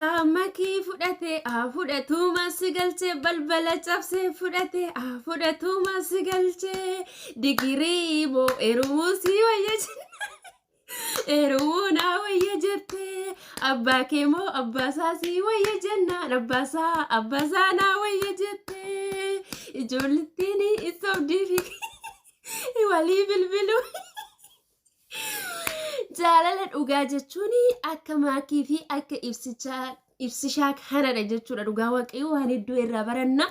Makii fudhate haa fudhatu maasi galchee balbala cabsee fudhate haa fudhatu maasi galchee digirii moo heerumuu si wayya heerumuu naa wayya jettee abbaa kee moo abbaa isaa si wayya jennaan abbaa isaa naa wayya jettee ijoollittiin sobdii fi walii bilbiluu. Jaalala dhugaa jechuun akka maakii fi akka ibsichaa ibsishaa kanadha jechuudha. Dhugaa waaqayyoo waan hedduu irraa baranna.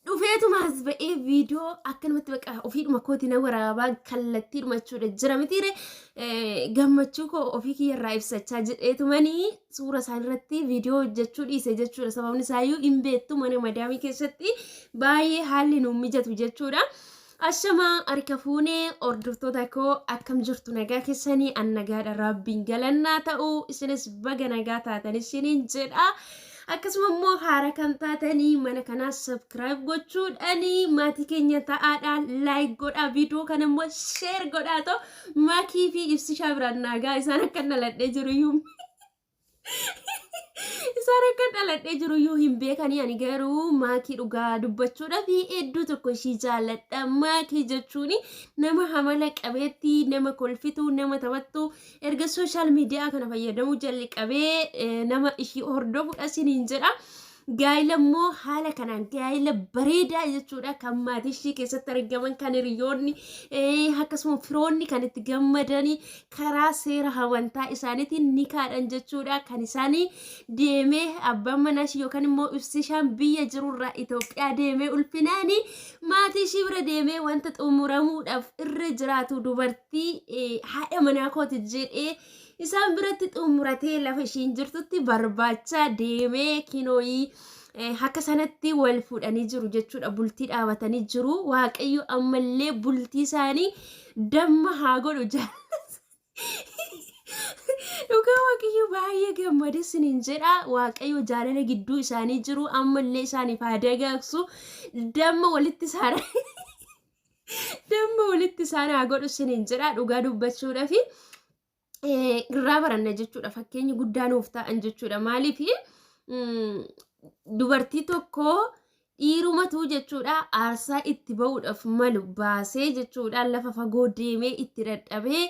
Dhufeetuma as ba'ee viidiyoo akkanumatti baqa ofiidhuma kooti na waraabaa kallattiidhuma jechuudha jira mitiire gammachuu koo ofii kiyyarraa ibsachaa jedheetumanii suura isaan irratti viidiyoo hojjechuu dhiise jechuudha. Sababni isaayyuu hin beektu mana madaamii keessatti baay'ee haalli nuun mijatu jechuudha. Ashamaa harka fuunee hordoftoota koo akkam jirtu nagaa keessanii an nagaadha raabbiin galannaa ta'u isinis baga nagaa taatan isiniin jedha. Akkasuma immoo haara kan taatanii mana kanaa subscribe gochuudhaanii maatii keenya ta'aadhaan like godhaa viidiyoo kana immoo share godhaa ta'u maakii fi ibsishaa biraan naagaa isaan akka dhaladhee jiru iyyuu Isaan akka dhaladhee jiru iyyuu hin beekanii ani garuu maakii dhugaa dubbachuudhaaf hedduu tokko ishii jaalladha. Maakii jechuun nama amala qabeettii, nama kolfituu, nama taphattu erga sooshaal miidiyaa kana fayyadamuu jalqabee nama ishii hordofudha isiniin jedha. Gaa'ila immoo haala kanaan gaa'ila bareedaa jechuudha kan maatii ishii keessatti argaman kan hiriyoonni akkasuma firoonni kan itti gammadanii karaa seera amantaa isaaniitiin ni kaadhan jechuudha kan isaanii deemee abbaan manaa ishii yookaan immoo ibsishaan biyya jirurraa Itoophiyaa deemee ulfinaanii maatii ishii bira deemee wanta xumuramuudhaaf irra jiraatu dubartii haadha manaa kooti jedhee Isaan biratti xumuratee lafa ishiin jirtutti barbaachaa deemee kinooyii akka sanatti wal fuudhanii jiru jechuudha. Bultii dhaabatanii jiru. Waaqayyo ammallee bultii isaanii damma haa godhu jaalala. Dhugaa Waaqayyo baay'ee gammade isiniin jedha. Waaqayyo jaalala gidduu isaanii jiru ammallee isaaniif haa dagaagsu. Damma walitti isaan damma walitti isaan haa godhu isiniin jedha dhugaa dubbachuudhaafi. Irraa baranna jechuudha. Fakkeenya guddaa nuuf ta'an jechuudha. Maaliif dubartii tokko dhiirumatu jechuudha aarsaa itti ba'uudhaaf malu baasee jechuudha lafa fagoo deemee itti dadhabee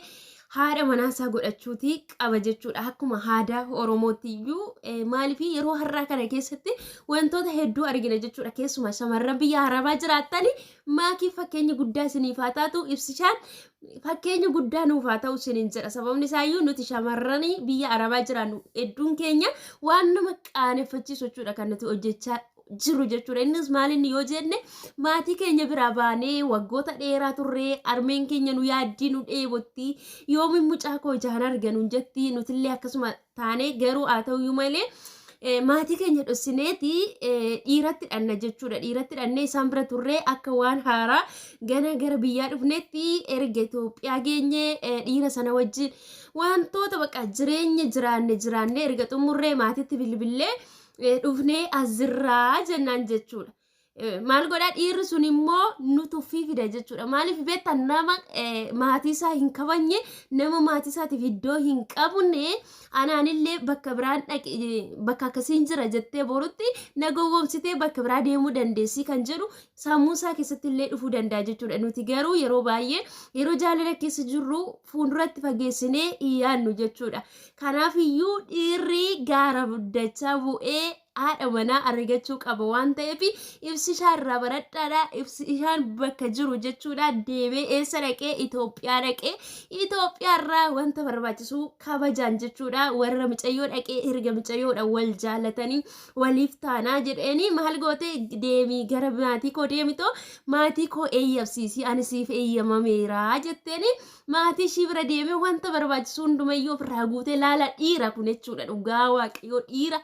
haadha manaasaa godhachuuti qaba jechuudha. Akkuma aadaa Oromootti iyyuu maaliif yeroo har'aa kana keessatti wantoota hedduu argina jechuudha. Keessumaa shamarran biyya Arabaa jiraattani maakii fakkeenya guddaa isiniif haa taatu ibsishaan fakkeenya guddaa nuuf haa ta'u isiniin jedha. Sababni isaayyuu nuti shamarranii biyya Arabaa jiraannu hedduun keenya waan nama qaaneffachiisu jechuudha kan nuti hojjechaa jirru jechuudha. Innis maal inni yoo jenne maatii keenya biraa baanee waggoota dheeraa turree harmeen keenya nu yaaddii nu dheebotti yoomin mucaa koo ijaan arga nuun jetti nutillee akkasuma taanee garuu haa ta'uyyuu malee maatii keenya dhossineeti dhiiratti dhanna jechuudha. Dhiiratti dhannee isaan bira turree akka waan haaraa gana gara biyyaa dhufnetti erga Itoophiyaa geenye dhiira sana wajjin wantoota bakka jireenya jiraanne jiraanne erga xumurree maatitti bilbillee dhufnee asirraa jennaan jechuudha. Maal godhaa dhiirri sun immoo nu tuffii fida jechuudha. Maaliif beektaa nama maatii isaa hin kabajne nama maatii isaatiif iddoo hin qabne anaanillee bakka biraan dhaqe bakka akkasiin jira jettee borutti na gowwoomsitee bakka biraa deemuu dandeessii kan jedhu sammuu isaa keessatti illee dhufuu danda'a jechuudha. Nuti garuu yeroo baay'ee yeroo jaalala keessa jirru fuulduratti fageessinee hin yaadnu jechuudha. Kanaaf iyyuu dhiirri gaara guddachaa bu'ee haadha manaa argachuu qaba waan ta'eef ibsishaa irraa baradhaadha. Ibsishaan bakka jiru jechuudha deemee eessa dhaqee Itoophiyaa dhaqee Itoophiyaa irraa wanta barbaachisu kabajaan jechuudha warra micayyoo dhaqee erga micayyoodha wal jaalatanii waliif taanaa jedheeni maal goote deemii gara maatii koo deemitoo maatii koo eeyyamsiisi ani siif eeyyamameera jetteeni maatii ishii bira deemee wanta barbaachisu hundumayyuu ofirraa guutee laala dhiira kun jechuudha dhugaa waaqayyoo dhiira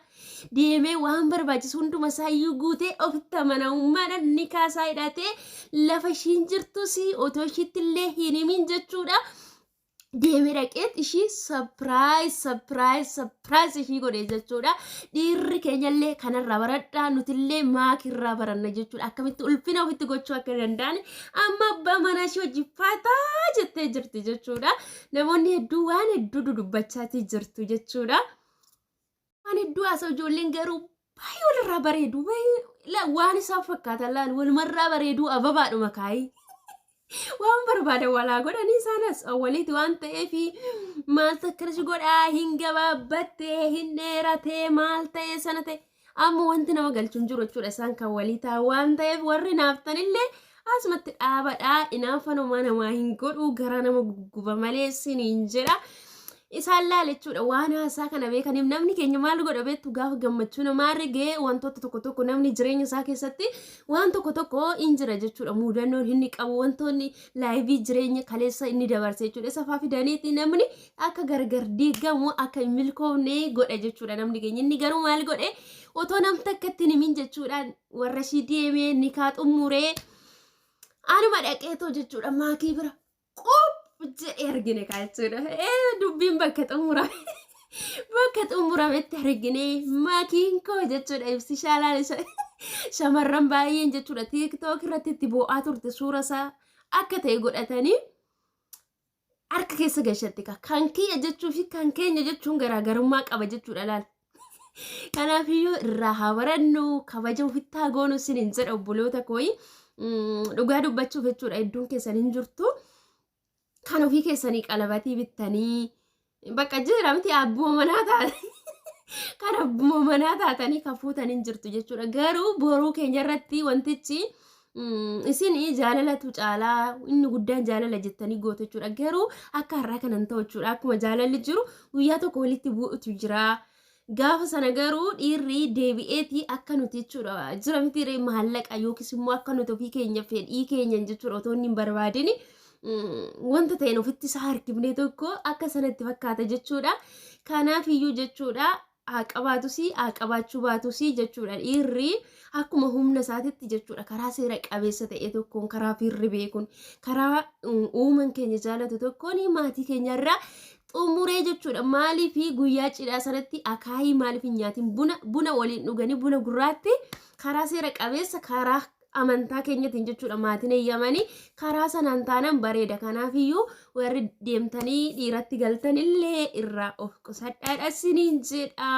deemee waan barbaachisu hunduma isaa iyyuu guutee ofitti amanamummaadhaan ni kaasaa hidhatee lafa ishiin jirtus otoo ishiitti illee hin himin jechuudha. Deemee dhaqeet ishii sapiraayis sapiraayis sapiraayis ishii godhe jechuudha. Dhiirri keenyallee kanarraa baradhaa nutillee maakirraa baranna jechuudha. Akkamitti ulfina ofitti gochuu akka danda'an amma abbaa manaa ishii wajjin fataa jettee jirti jechuudha. Namoonni hedduu waan hedduu dudubbachaatii jirtu jechuudha. Waan hedduu haasa'u ijoolleen garuu baay'ee walirraa bareedu. Waan isaan fakkaatan laal walumarraa bareedu ababaadhuma kaayii. Waan barbaadan walaa godhanii isaanas waliiti waan ta'eef maaltu akkanas godhaa hin gabaabbattee hin dheeratee maal ta'ee sana ta'e amma wanti nama galchu hin jiru jechuudha isaan kan walii ta'a waan ta'eef warri naaftanillee asumatti dhaabadhaa inaafan homaa namaa hin godhu garaa nama gugguba malee siniin jedha. Isaan laala jechuudha waan haasaa kana beekaniif namni keenya maal godha beektu gaafa gammachuu namaa argee wantoota tokko tokko namni jireenya isaa keessatti waan tokko tokko hin jira jechuudha muudannoon inni qabu wantoonni laayivii jireenya kaleessa inni dabarse jechuudha isa faa fidaniiti namni akka gargar diigamu akka hin milkoofne godha jechuudha namni keenya inni garuu maal godhe otoo namni takka itti hin himin jechuudhaan warra ishii deemee nikaa xumuree anuma dhaqeetoo jechuudha maakii bira qop jedhee argine kaa jechuudha. Ee dubbiin bakka xumurame bakka xumurametti argine maakiin koo jechuudha ibsi shaalaan isa shamarran baay'een jechuudha tiiktook irratti itti boo'aa turte suura isaa akka ta'e godhatanii harka keessa galchatte kaa kan kiyya jechuu fi kan keenya jechuun garaagarummaa qaba jechuudha laal. Kanaafiyyuu irraa haa barannu kabaja ofitti haa goonu isiniin jedha obboloota kooyi. Dhugaa dubbachuuf jechuudha hedduun keessan hin jirtu. Kan ofii keessanii qalabatii bittanii bakka jira miti abbuma manaa taatanii kan abbuma manaa taatanii kan fuutan hin jirtu jechuudha. Garuu boruu keenya irratti wantichi isin jaalalatu caalaa inni guddaan jaalala jettanii gootu jechuudha. Garuu akka har'aa kana hin ta'u jechuudha. Akkuma jaalalli jiru guyyaa tokko walitti bu'utu jira. Gaafa sana garuu dhiirri deebi'eeti akka nuti jechuudha jira miti ree maallaqa yookiis immoo akka nuti ofii keenya fedhii keenyan jechuudha otoo inni hin barbaadini wanta ta'een ofitti isaa harkifnee tokko akka sanatti fakkaata jechuudha. Kanaaf iyyuu jechuudha haa qabaatusii haa qabaachuu baatusii jechuudha dhiirri akkuma humna isaatitti jechuudha karaa seera qabeessa ta'e tokkoon karaa firri beekuun karaa uuman keenya jaalatu tokkoon maatii keenyarraa xumuree jechuudha maaliif guyyaa cidhaa sanatti akaayii maaliif hin nyaatin buna buna waliin dhuganii buna gurraatti karaa seera qabeessa karaa amantaa keenyatiin jechuudha maatiin eeyyamanii karaa sanaan taanan bareeda kanaafiyyuu warri deemtanii dhiiratti galtan illee irraa of qusadhaadha siniin jedha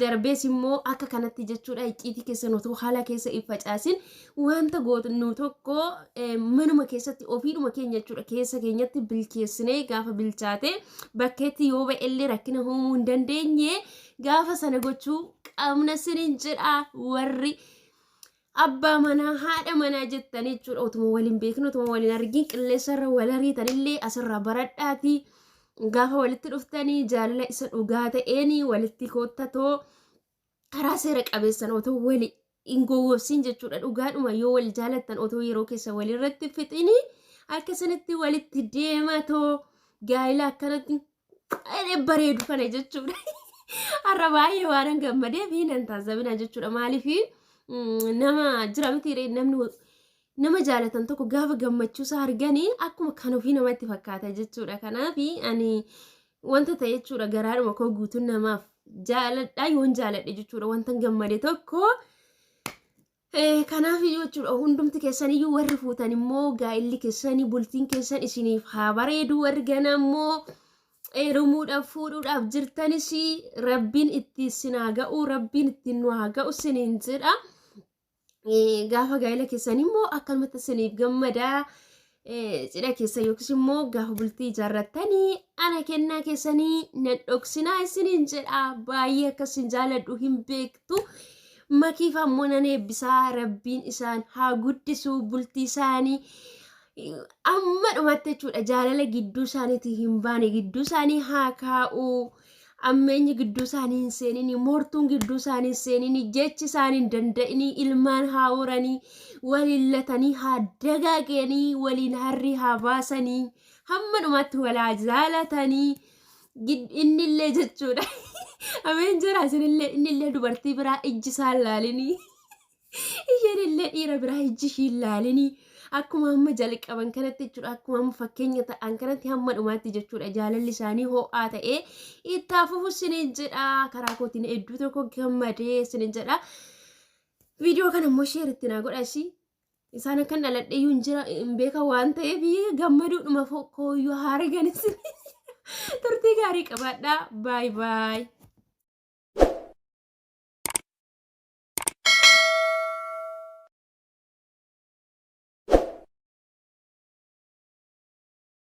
darbees immoo akka kanatti jechuudha icciitii keessan otoo haala keessa hin facaasin wanta goonu tokko manuma keessatti ofiidhuma keenya jechuudha keessa keenyatti bilcheessinee gaafa bilchaate bakkeetti yoo ba'ellee rakkina uumuu hin dandeenye gaafa sana gochuu qabna siniin jedha warri abbaa manaa haadha manaa jettanii jechuudha otuma waliin beeknu otuma waliin argin qilleensarra wal ariitanillee asirraa baradhaati gaafa walitti dhuftanii jaalala isa dhugaa ta'een walitti koottatoo karaa seera qabeessan otoo wali hin gowwoomsin jechuudha dhugaadhuma yoo wal jaalattan otoo yeroo keessa walirratti fixini akka sanatti walitti deematoo gaa'ila akkanatti bareedu kana jechuudha. Har'a baay'ee waan gammadeef nan taasisabina jechuudha. Maaliif nama jira miti namni nama jaalatan tokko gaafa gammachuu isaa arganii akkuma kan ofii namatti fakkaata jechuudha. Kanaaf ani wanta ta'e jechuudha garaadhuma koo guutuun namaaf jaaladha yoon jaaladhe jechuudha wanta gammade tokko. Kanaaf iyyuu jechuudha hundumti keessan iyyuu warri fuutan immoo gaa'illi keessanii bultiin keessan isiniif haa bareedu warri gana immoo heerumuudhaaf fuudhuudhaaf jirtanis rabbiin itti isin haa ga'u rabbiin ittiin nu haa ga'u isiniin jedha. Gaafa gaa'ila keessan immoo akkanumatti isiniif gammadaa cidha keessa yookiis immoo gaafa bultii ijaarrattanii ana kennaa keessanii nan dhoksinaa isiniin jedha baay'ee akka isin jaaladhu hin beektu makiif ammoo nan eebbisaa rabbiin isaan haa guddisuu bultii isaanii amma dhumatti jechuudha jaalala gidduu isaaniitii hin baane gidduu isaanii haa kaa'u ammeenyi gidduu isaanii hin seenini mortuun gidduu isaanii hin seenini jechi isaanii hin danda'ini ilmaan haa horanii waliin latanii haa dagaaganii waliin harrii haa baasanii hamma dhumaatti wal haa jaalatanii innillee jechuudha ameen jira isinillee innillee dubartii biraa ijji isaan laalinii Isheen illee dhiira biraa ijji ishii hin laalinii akkuma amma jalqaban kanatti jechuudha akkuma amma fakkeenya ta'an kanatti hamma dhumaatti jechuudha jaalalli isaanii ho'aa ta'ee itti haa fufu isiniin jedha karaa kootiin hedduu tokko gammadee isiniin jedha viidiyoo kana immoo sheer itti naa godha ishii isaan akkan dhaladhe iyyuu hin jira hin beekan waan ta'eef gammaduudhuma kooyyuu haa argan isin turtii gaarii qabaadhaa baay baay.